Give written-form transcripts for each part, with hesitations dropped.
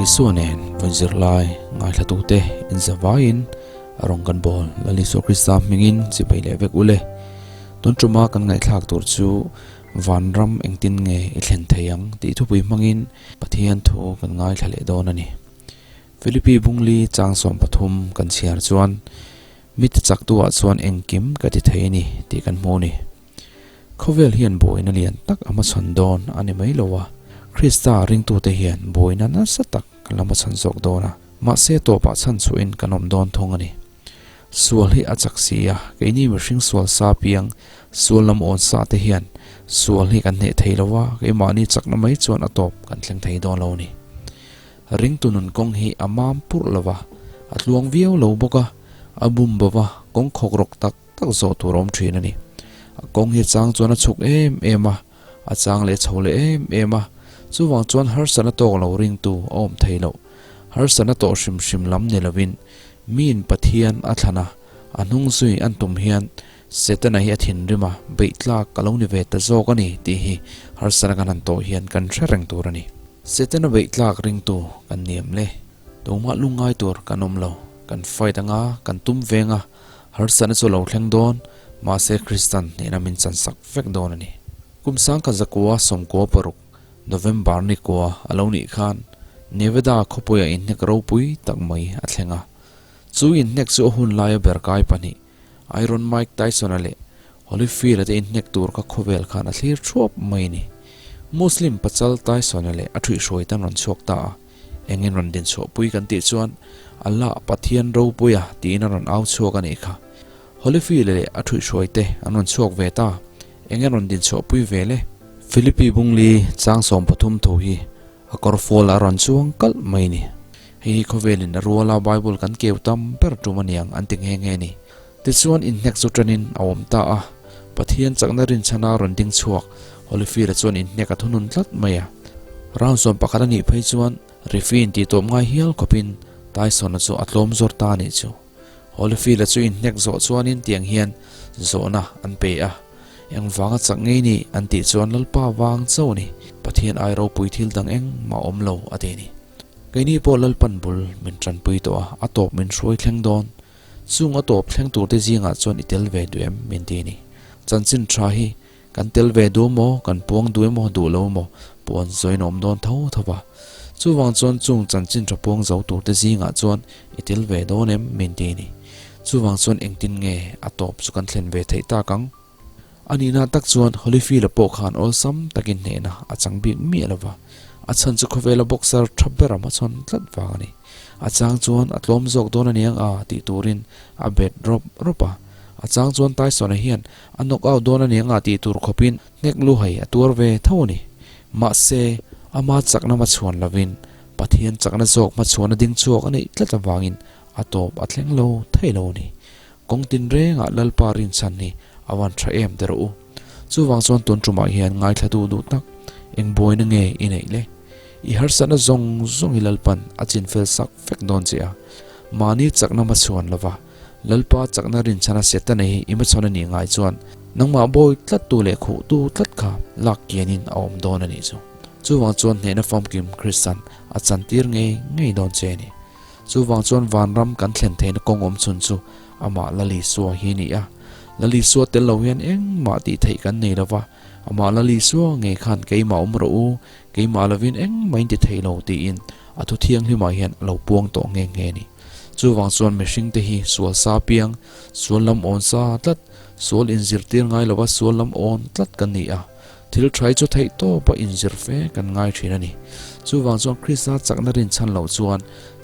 Isua nen vawi zirlai ngaithlatute inzavaiin a rawn kan bawl. Lal Isua Krista hmingin chibai leh vek ule. Tun tuma kan ngaihthlak tur chu Vanram engtin nge i thlen thei ang tih thupui hmangin Pathian thu kan ngaithla leh dawn a ni. Philippi Bungli chang 13 kan chhiar chuan Mi tichaktuah chuan engkim ka ti thei a ni tih kan hmu a ni. Khawvel hian buaina lian tak a hmachhawn dawn a ni mai lo a, Krista ringtute hian buaina nasa tak kan la hmachhawn zawk dawn a, mahse tawpah chhan chhuahin kan awm dawn thung a ni. Sual hi a chak si a, keini mihring sual sa piang, sual lam awn sa te hian sual hi kan hneh thei lo a, keimahni chakna mai chuan a tawp kan thleng thei dawn lo a ni. Ringtu nun kawng hi a mam purh lo va, a tluang viau lo bawk a, a bum bo va, kawng khawk rawk tak tak zawh tur a awm thin a ni. A kawng hi a chang chuan a chhuk em em a, a chang leh chho leh em em a, chuvang chuan harsatna tawk lo ringtu a awm thei loh. Harsatna tawh hrim hrim lam ni lovin miin Pathian a thlan a, a hnung zui an tum hian Setana hi a thinrim a, beih tlak ka lo ni ve ta zawk a ni tih hi harsatna kan han tawh hian kan hre reng tur a ni. Setana beih tlak ringtu kan ni em le? Tumah lungngai tur kan awm lo, kan fight anga kan tum veng a, Harsatna chu lo thleng dawn, mahse Kristan hnehna min chansak vek dawn a ni. Kum sangkhat zakua 96, November ni kua a lo nih khan Nevada khawpuia inhnek ropui tak mai a thleng a. Chu inhnek chu a hun laia ber kai pahnih, Iron Mike Tyson-a leh Holyfield-a te inhnek tur kha khawvel khan a thlir thuap mai a ni. Muslim pachal Tyson-a leh a thuihhruai tan rawn chhuak ta a. Engin rawn din chhuahpui kan tih chuan Allah Pathian ropuia tiin a rawn au chhuak a nih kha. Holyfield leh a thuihhruai te an rawn chhuak ve ta. Engin rawn din chhuahpui ve le? Philippi Bungli chang 13 tho hi a kawr fual a rawn chuang kalh mai ni. Hei hi khawvelin a ruala Bible kan keu tam ber tum a niang an ti nghe nghe ni. Tichuan inhnek chu tanin a awm ta a, Pathian chakna rinchhana rawn ding chhuak Holyfield-a chuan inhnek a thunun tlat mai a. Round 11 a nih phei chuan referee in tihtawp ngai hial khawpin Tyson-a chu a tlawm zawr ta a nih chu. Holyfield-a chu inhnek zawh chuanin tiang hian zawhna an pe a, Engvanga chak ngei ni an tih chuan Lalpa vang chauh a ni, Pathian ai ropui thil dang engmah awm lo a ti a ni. Keini pawh Lalpan bul min tanpui tawh a, a tawp min hruai thleng dawn. Chung a tawp thleng turte zingah chuan i tel ve duh em? min ti a ni. Chanchin tha hi kan tel ve duh maw, kan puang duh emaw duh lo emaw puan zawiin a awm dawn tho tho va. Chuvang chuan chung chanchin tha puang zo turte zingah chuan i tel ve dawn em? min ti a ni. Chuvang chuan engtin nge a tawp chu kan thlen ve theih tak ang? A nihna tak chuan Holyfield-a pawh khan awlsam takin hnehna a chang bik miah lo va, a chhan chu khawvela boxer tha ber a hmachhawn tlat vang a ni. A chang chuan a tlawm zawk dawn a niang a tih turin a bet rawp rawp a, a chang chuan Tyson-a hian a knock out dawn a niang a tih tur khawpin hnek luhai a tuar ve tho a ni. Mahse, ama chakna hmachhuan lovin Pathian chakna zawk hmachhuan a ding chhuak a neih tlat avangin a tawp a thleng lo thei lo a ni. Kawng tinrengah Lalpa rinchhan hi a van tha em ti rawh u. Chuvang chuan tun tumah hian ngaithla duh duh tak eng buaina nge i neih le? I harsatna zawng zawng hi Lalpan a chinfel sak vek dawn che a. Mahni chakna hmachhuan lova Lalpa chakna rinchhana Setana hi i hmachhawn a nih ngai chuan nangmah bawi tlattu leh khuhtu tlat kha lak kianin a awm dawn a nih chu. Chuvang chuan hnehna famkim Kristan a chantir ngei ngei dawn che a ni. Chuvang chuan vanram kan thlen theihna kawng awm chhun chu amah Lalisua hi a ni a. Lalisua tel lo hian engmah tih theih kan nei lo va, amah Lalisua ngei khan keimah awm rawh u, keimah lovin engmah in ti thei lo tiin a thu thianghlimah hian a lo puang tawh nghe nghe a ni. Chuvang chuan mihringte hi sual sa piang, sual lam awn sa tlat, sual inzirtir ngai lova sual lam awn tlat kan ni a. Thil tha chu theih tawpa inzir fe kan ngai thin a ni. Chuvang chuan Krista chakna rinchhan loh chuan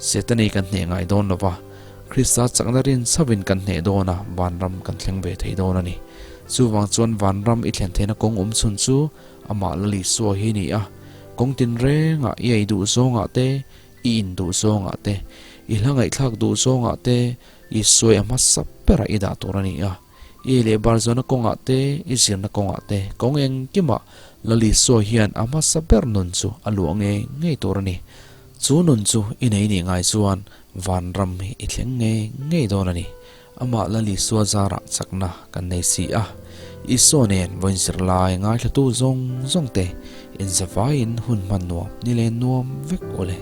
Setani kan hneh ngai dawn lo va, Krista chakna rinchhavin kan hneh dawn a, vanram kan thleng ve thei dawn a ni. Chuvang chuan vanram i thlen theihna kawng awm chhun chu amah Lalisua hi a ni a, kawng tinrengah i ei duh zawngah te, i in duh zawngah te, i hla ngaihthlak duh zawngah te i sawi a hmasa berah i dah tur a ni a. I leh bar zawhna kawngah te, i zirna kawngah te, kawng engkimah Lalisua hian a hmasa ber nun chu a luah ngei ngei tur a ni. Chu nun chu i nei nih ngai chuan vanram hi i thleng ngei ngei dawn a ni. Amah Lalisua zarah chakna kan nei si a. Isua nen vawiin zirlai ngaithlatu zawng zawng te inzavaiin hun hman nuam ni leh nuam vek u le.